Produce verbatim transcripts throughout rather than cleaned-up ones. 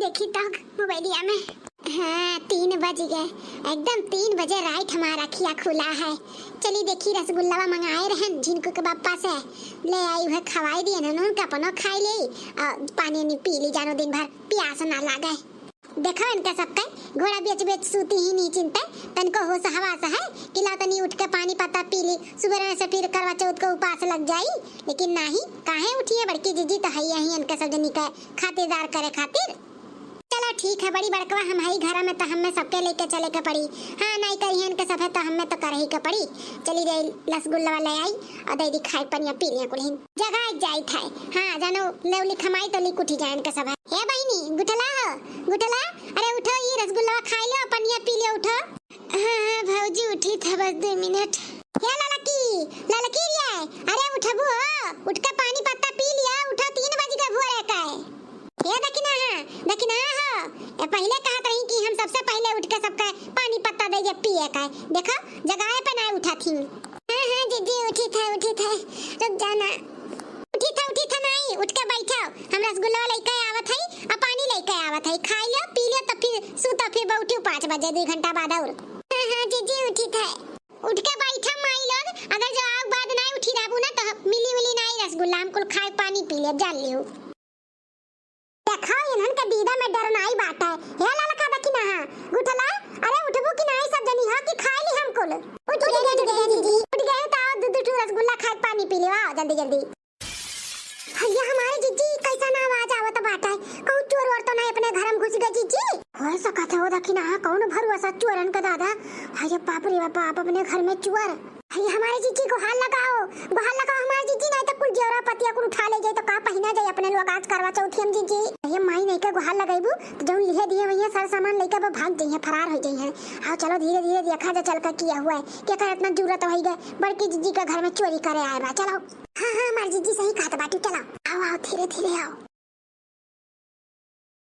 देखी तो मोबाइलिया में। हाँ, तीन बज गए, एकदम तीन बजे right हमार अखिया खुला है। चली देखी, रसगुल्लावा मंगाए रहन झिनकू के बापा से, ले आई, उहे खवाई दिए न, उनका अपनो खाई ले और पानी उनी पी ली, जानो दिन भर प्यास ना लागे। देखो इनका सबके, घोड़ा बेच बेच सूती ही नहीं चिंते, तनको होश हवास है कि लाओ तनी उठ के पानी पत्ता पी ली, सुबह से फिर करवा चौथ को उपास लग जाई। लेकिन नाही, काहे उठी है बड़की जीजी, तो है यही इनके सब जनी के खातिरदार करे खातिर। चलो ठीक है, बड़ी बड़कवा हम हई घर में, तो हमें सबके लेके चले के पड़ी। हाँ, नहीं करिहन के सब है, तो हमें तो करही के पड़ी। चली रे, रसगुल्ला ले आई और दे दी खाए, पनिया पी लिया कुलहिन। जगाए जाइत है। हाँ, जानो, लेवली खमाई तो लिक उठी जाए इनके सब है। ए बहिनी, गुठला हो, गुठला, अरे उठो, ई रसगुल्ला खाई लो, पनिया पी लियो, उठो। हाँ, हाँ, भौजी, उठी था, बस दो मिनट। हे ललकी, ललकी रे, अरे उठबू हो, उठ के पानी पत्ता पी लिया, उठो, तीन बज गए भोरे का। हे दखिनहा, दखिनहा हो, ए पहिले कहत रही कि हम सबसे पहिले उठ के सबका पानी पत्ता दे के पिए का। देखो, जगाए पे ना उठा थी। हाँ, हाँ, जीजी, उठी था, उठी था, रुक जाना। उठी था, उठी था, नहीं, उठ के बैठो, हम रसगुल्ला लेके आवत हई, आ पानी लेके आवत हई, खाई लो, पी लो, तब फिर सूतो, फिर बैठो पाँच बजे, दो घंटा बाद और। हाँ, हाँ, जीजी, उठी था। उठ के बैठा माई लोग, अगर जवाब बाद नाई उठी रहबू ना, तो मिली मिली नाई रसगुल्ला, हम कुल खाए पानी पी ले, जान लियो। देखो, इन्हन के दीदा में डर नाई बाटे। हे ललका दखिनहा, गुठला, अरे उठबू कि नाई सब जनी हो कि खाए ली हम कुल? उठ गए, उठ गए, जीजी। उठ गए तो आओ, दू दू ठो रसगुल्ला खाए, पानी पी ले, आओ जल्दी जल्दी। भैया हमारे जीजी, कैसा ना आवाज आवत बाटे? कहूँ चोर वोर तो नहीं अपने घर में घुस गए जीजी? हो सकत है, वो दखिनहा, कौन भरोसा चोरन का दादा। अरे बाप रे बाप, अपने घर में चोर। हे हमारे जीजी, गोहार लगाओ, गोहार लगाओ हमारे जीजी, नहीं तो कुल जेवरा पतिया कुल उठा ले जाए तो का पहिना जाए अपने लोग आज करवा चौथिया में जीजी। हे माई, नहीं के गोहार लगैबू तो जौन लिहे दिए वही सर सामान लेके अब भाग जाइए, फरार हो जाइए। हाँ चलो धीरे धीरे देखा जा चल का किया हुआ है, क्या कर इतना जरूरत हो गए बड़की जीजी का घर में चोरी करे आए बा। चलो। हाँ हाँ हमारे जीजी सही कहत बाटी, चलो आओ आओ धीरे धीरे आओ।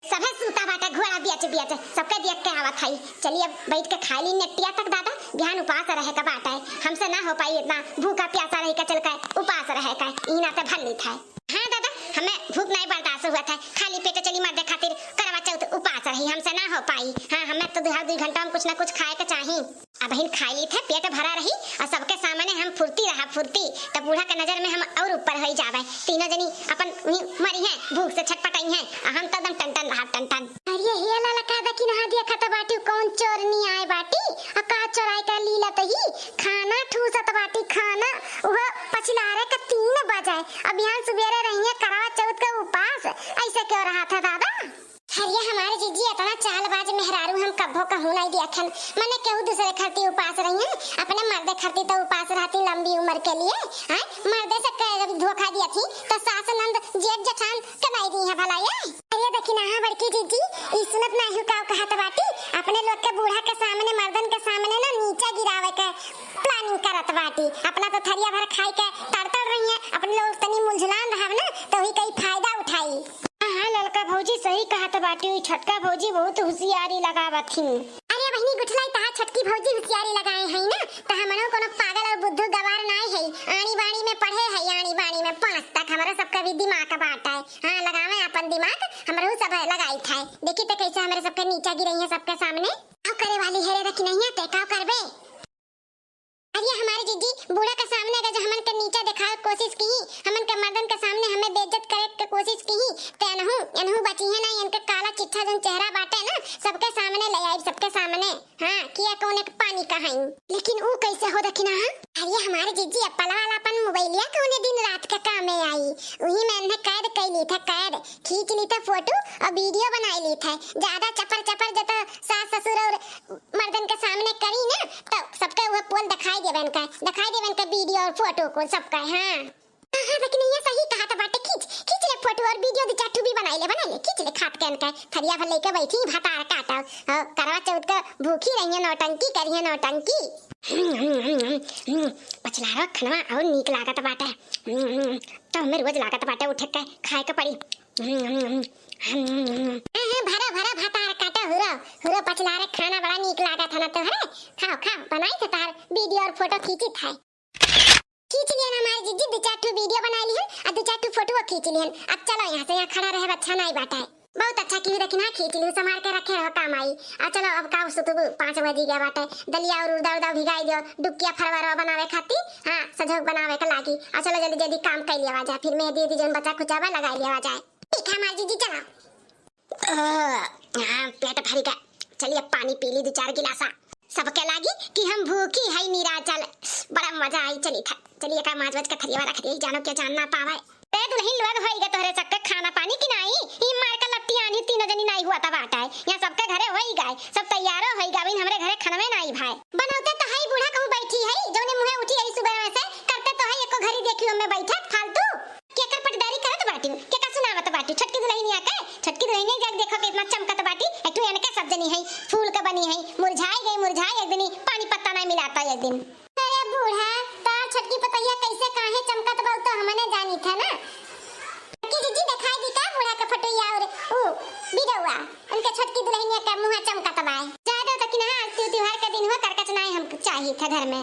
सभे सूता बाटे, घोड़ा बियच बियच, सबके देख के आवत हई। चली अब बैठ के खाई ली नेटिया तक दादा, बिहान उपास रहे का बाटे। हमसे ना हो पाई इतना भूखा प्यासा रही का चल के उपास रहे का, ई नाते भर ली था। हाँ दादा, हमें भूख नहीं बर्दाश्त हुआ था, खाली पेट चली मर्दे खातिर करवा चौथ उपास रही, हमसे ना हो पाई। हाँ, हमें तो दो, दो घंटा में कुछ ना कुछ खाए के चाही। अबहिन खाई ली थे, पेट भरा रही और सबके सामने हम फुर्ती रहा, फुर्ती। तब बूढ़ा के नजर में हम और ऊपर होई जावे। तीनों जनी अपन उही मरी हैं, भूख से छटपटाई हैं, और हम तो एकदम टन टन रहा, टन टन। अरे हे ललका दखिनहा, देखत बाटी कौन चोरनी आए बाटी, और का चोराई का लीला तही, खाना ठूसत बाटी, खाना, वह पछिलारे का तीन बजे, अब यहाँ सुबेरे रही है करवा चौथ का उपास, ऐसे क्यों रहा था दादा? अरे हमारे जीजी, इतना चालबाज मेहरारू हम कब्बो कहूँ नहीं देखन। मने केहू दूसरे खरती उपास रही हैं, अपने मर्दे खरती तो उपास रहती लंबी उम्र के लिए। हैं? मर्दे से कह धोखा दिया थी तो सास नंद जेठ जेठान के नहीं दी है भला ये। अरे दखिनहा बड़की जीजी, ई सुनत नहीं का कहत बाटी, अपने लोग के बूढ़ा के सामने, मर्दन के सामने ना नीचा गिरावे के planning करत बाटी। अपना तो थरिया भर खाई के तड़तड़ रही है, अपने लोग तनी मुलझुलान रहब ना तो ही कई फायदा उठाई। हाँ, हाँ, ललका भौजी सही कहत बाटी, ई छोटका भौजी बहुत हुसियारी लगावत ही। अरे बहिनी गुठलाई, तहार छोटकी भौजी हुसियारी लगाए हई ना, त हमनो कोनो पागल और बुद्धू गवार नाय हई। आनी बानी में पढ़े हई, आनी बानी में पाँच तक हमरो सबके भी दिमाग बाटे। हाँ, लगावे अपन दिमाग, हमरो सब लगाई था। देखी त कैसे हमरे सबके नीचा गिरई है सबके सामने। का करे वाली है रे दखिनहिया, ते का करबे? अरे हमारे जीजी, बूढ़ा के सामने अगर जो हमन के नीचा देखावे के कोशिश की, हमन के मर्दन के सामने हमें बेइज्जत करे के कोशिश की, ते एनहू, एनहू बची है ना, इनके काला चिट्ठा जौन चेहरा बाटे ना, सबके सामने ले आई, सबके सामने। हाँ, किया कौन एक पानी का हई। लेकिन ऊ कैसे हो दखिनहा? अरे हमारे जीजी, एप्पल वाला अपन मोबाइलिया कौने दिन रात के कामे आई, उही में इन्हें कैद कैली था, कैद। खींच ली था फोटो और video बनाई ली था। ज्यादा चपर चपर जब सास ससुर और मर्दन के सामने करी ना, तो सबके वह पोल दिखाई देवे इनका, दिखाई देवे इनका video और फोटो को सबका। हाँ। हाँ, हाँ, लेकिन ये सही कहा था बाटे, खींच, खींच ले फोटो और video, दो चार ठो भी बनाई ले, बनाई ले, खींच ले खात के इनका, थरिया भर लेके बैठी, भातार काटा, और करवा चौथ का भूखी रही है, नौटंकी करी है, नौटंकी। पछलारो खनवा और नीक लागत बाटे। तो हमें रोज लागत बाटे उठे के खाए के पड़ी। हाँ, हाँ, भरा, भरा भातार काटा, हुरो, हुरो पछलारे खाना बड़ा नीक लागत है ना तोहरे। खाओ, खाओ, बनाई थे तार video और फोटो खींची था। खींच लिहन हमारे जीजी, दो चार ठो video बनाई लिहन, और दो चार ठो फोटो खींच लिहन। अब चलो यहाँ से, यहाँ खड़ा रहे अच्छा नहीं बाटे। बहुत अच्छा किहू, देखी ना, खींच लिहू, संभार के रखे रहो, काम आई। आ चलो, अब का सुतबू, पाँच बजी गया बाटे, दलिया और उड़दा उड़दा भिगाई दियो, डुबकिया फरवरवा बनावे खाती, हाँ, सजौक बनावे के लागी। आ चलो, जल्दी जल्दी काम कर लिया जाए, फिर मेहंदी उहंदी जौन बचा खुचा बा, लगाई लिया जाए। ठीक है हमार जीजी, चलो। ओह, हाँ, पेट भरी गए। चलिए, पानी पी ली दो चार गिलासा। सबके लागी कि हम भूखी है निराचल। बड़ा मजा आई। चली था, चलिए का माज वज के थरिया रख दिए, जानो क्या जान ना पावे। ए दुलहिन, लोग होई गए तोहरे सबके खाना पानी कि नाई? ई मार के लट्टी आनी तीनों जनी नाई हुआ तब बाटा है। यहाँ सबके घरे होई गए, सब तैयारो होई गए, हमरे घरे खनवे नाई भाई। बनौते तो है बूढ़ा कहूँ बैठी है, जौने मुँहे उठी है सुबह में से, करते तो है एको घड़ी देखी हमें बैठत फालतू। केकर पटदारी करत बाटी, केका सुनावत बाटी? छोटकी दुलहिनिया के, छोटकी दुलहिनिया जाके देखो कितना चमकत बाटी। एक ठो एनके सब जनी है, फूल के बनी है, मुरझाई गई मुरझाई, एक दिन ही पानी पत्ता नहीं मिलाता एक दिन। अरे बूढ़ा, तार छोटकी पतोहिया कैसे काहे चमकत बा, उ तो हमने जानी था ना। कि जीजी दिखाई दी का बूढ़ा के फोटो या और उ बिडौआ, उनके छोटकी दुलहिनिया के मुँह चमकत बा। ज्यादा तो कि ना, आज त्योहार के दिन हुआ, करकच नहीं हम चाहिए था घर में।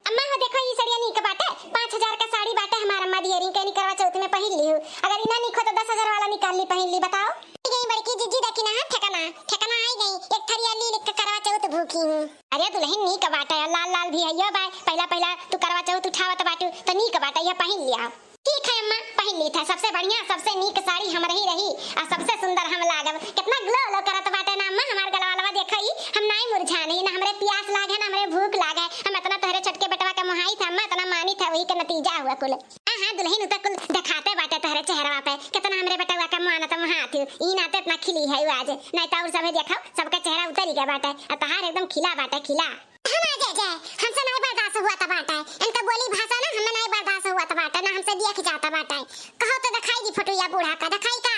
अम्मा हो देखो, ई सड़िया नीक बाटे, पाँच हजार का साड़ी बाटे हमार अम्मा दियरी के, करवा चौथ में पहिन ली हूँ। अगर इना नीक हो तो दस हजार वाला निकाल ली, पहिन ली, बताओ। आई गई बड़की जीजी, देखी ना, हाँ, ठेकाना, ठेकाना आई गई। एक थरिया ली लिख के करवा चौथ भूखी हूँ। अरे दुलहिन, नीक बाटे, लाल लाल भी हइयो बाय। पहला पहला तू करवा चौथ उठावत बाटू, तो नीक बाटे, यह पहिन लिया। ठीक है अम्मा, पहिन ली था। सबसे बढ़िया, सबसे नीक साड़ी हमरे ही रही, आ सबसे सुंदर हम लागब। कितना ग्लो ग्लो करत बाटे ना अम्मा, हमार गलवा लवा देखो ई, हम नाई मुरझान ही, ना हमरे प्यास लागे, ना हमरे भूख लागे। हम इतना तोहरे छोटके बेटवा के मोहाई था अम्मा, इतना मानी था, वही के नतीजा हुआ कुल। हाँ हाँ दुलहिन, उ तो कुल दिखाते बाटे तोहरे चेहरवा पे, कितना हमरे बेटवा के मोहानत मोहात हूँ, ई नाते इतना खिली है आज, नहीं तो और सभे देखो, सबके चेहरा उतरी गया बाटे, आ तहार एकदम खिला बाटे, खिला। हम आ जाए जाए, हमसे नहीं बर्दाश्त हुआ था बाटे, इनका बोली भाषा ना हमें नहीं बर्दाश्त हुआ था बाटे, ना हमसे देख जाता बाटे। कहो तो दिखाई दी फोटो या बूढ़ा का, दिखाई का?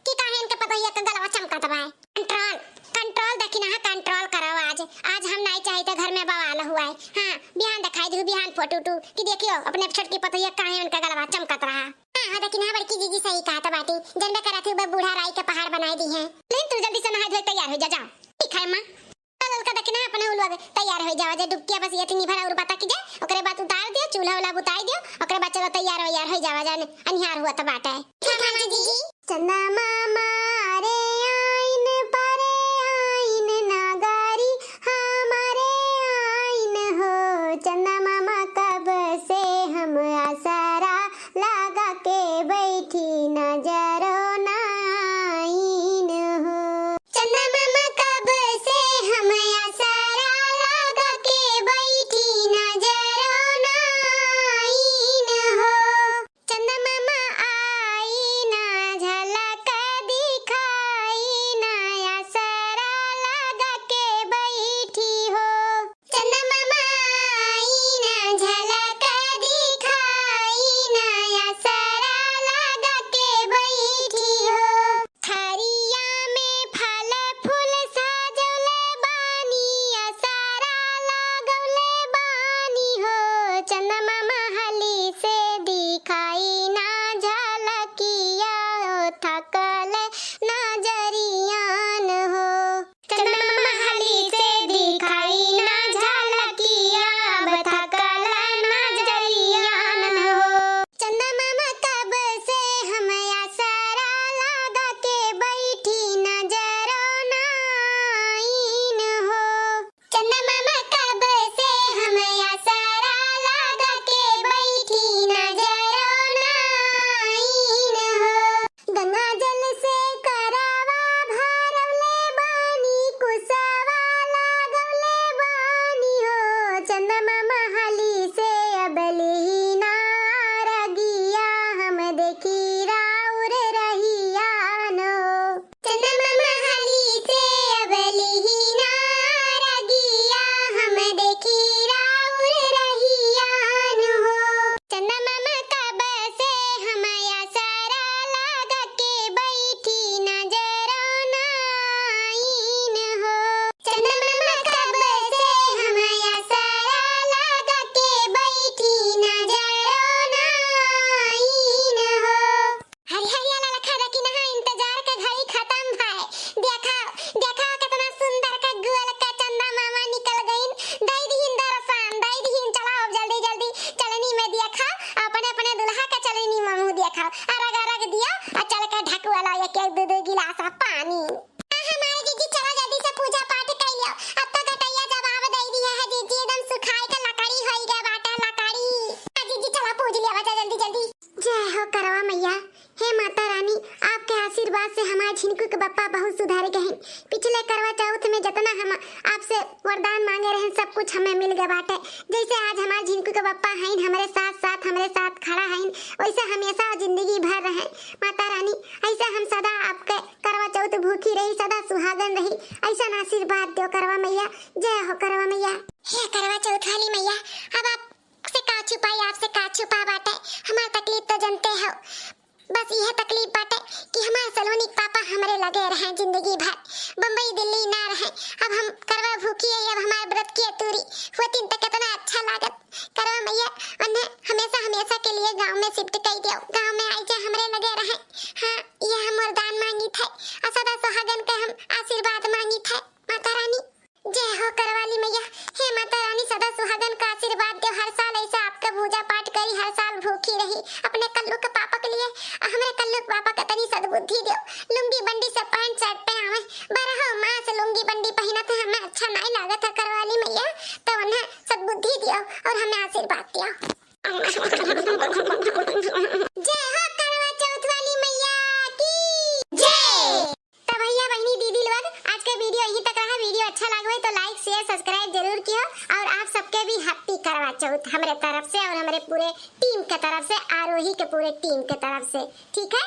कि काहे इनके पतोहिया के गलवा चमकत बा? कंट्रोल, कंट्रोल देखी ना, कंट्रोल करो आज। आज हम नहीं चाहिए तो घर में बवाल हुआ है। हाँ, बिहान दिखाई दी, बिहान फोटो उटू कि देखियो अपने छोटकी पतोहिया काहे उनका गलवा चमकत रहा। हाँ, हाँ, देखी ना, बड़की जीजी सही कहा तो बाटी। जनबे करत हूँ, बे बूढ़ा राई के पहाड़ बनाई दी है। लेकिन तू जल्दी से नहाए धोए तैयार हो जा, जाओ। ठीक है अम्मा। चल, ललका देखी ना, अपने उ लोग तैयार हो जावा जा, डुबकिया बस ये इतनी भर और बता कीजे, ओकरे बाद उतार दियो, चूल्हा वाला बुताई दियो, ओकरे बाद चलो तैयार हो, यार हो जावा जा, अनिहार हुआ तो बाटा है। ठीक है जीजी। चंदा मामा रे आइन परे आइन नागारी हमारे आइन हो, चंदा मामा कब से हम आसरा लगा के बैठी नजरो ना आइन हो। चंदा मामा कब से हम आसरा लगा के बैठी नजरो ना आइन हो। चंदा मामा आई ना झलक सुधारे के हईन। पिछले करवा चौथ में जतना हम आपसे वरदान मांगे रहन, सब कुछ हमें मिल गए बाटे। जैसे आज हमार झिनकू के पप्पा हईन, हमरे साथ साथ, हमरे साथ खड़ा हईन, वैसे हमेशा जिंदगी भर रहे माता रानी। ऐसे हम सदा आपके करवा चौथ भूखी रही, सदा सुहागन रही, ऐसा आशीर्वाद दो करवा मैया। जय हो करवा मैया। हे करवा चौथ वाली मैया, अब आपसे का छुपाई, आपसे का छुपा बाटे, हमार तकलीफ तो जनते हो। बस यह तकलीफ बाटे कि हमार सलोनी के पापा हमरे लगे रहे जिंदगी भर, बम्बई दिल्ली ना रहे। अब हम करवा भूखी है, अब हमारे व्रत की अतूरी होतीन तो कितना अच्छा लागत। करवा मैया उन्हें हमेशा, हमेशा के लिए गांव में शिफ्ट कर दियो, गांव में आई जा, हमरे लगे रहे। हाँ, ये हम वरदान मांगी थे और सदा सुहागन का हम आशीर्वाद मांगी थे माता रानी। जय हो करवाली मैया। हे माता रानी, सदा सुहागन का आशीर्वाद दो, हर साल ऐसा आपका पूजा पाठ करी, हर साल भूखी रही अपने कल्लू के पापा के लिए। हमरे कल्लू के पापा के तनी सद्बुद्धि दो, लुंगी बंडी से पैंट शर्ट पे आवे, बारह मास लुंगी बंडी पहिनत है, हमें अच्छा नहीं लागत है करवाली मैया, तो उन्हें सद्बुद्धि दियो और हमें आशीर्वाद दियो। जय हो करवा चौथ वाली मैया की जय। तो भैया, बहिनी, दीदी लोग, आज का वीडियो यहीं तक रहा। वीडियो अच्छा लगे तो like, share, subscribe जरूर कियो और आप सबके भी happy करवा चौथ हमरे तरफ से और हमरे पूरे टीम के तरफ से, आरोही के पूरे टीम के तरफ से, ठीक है?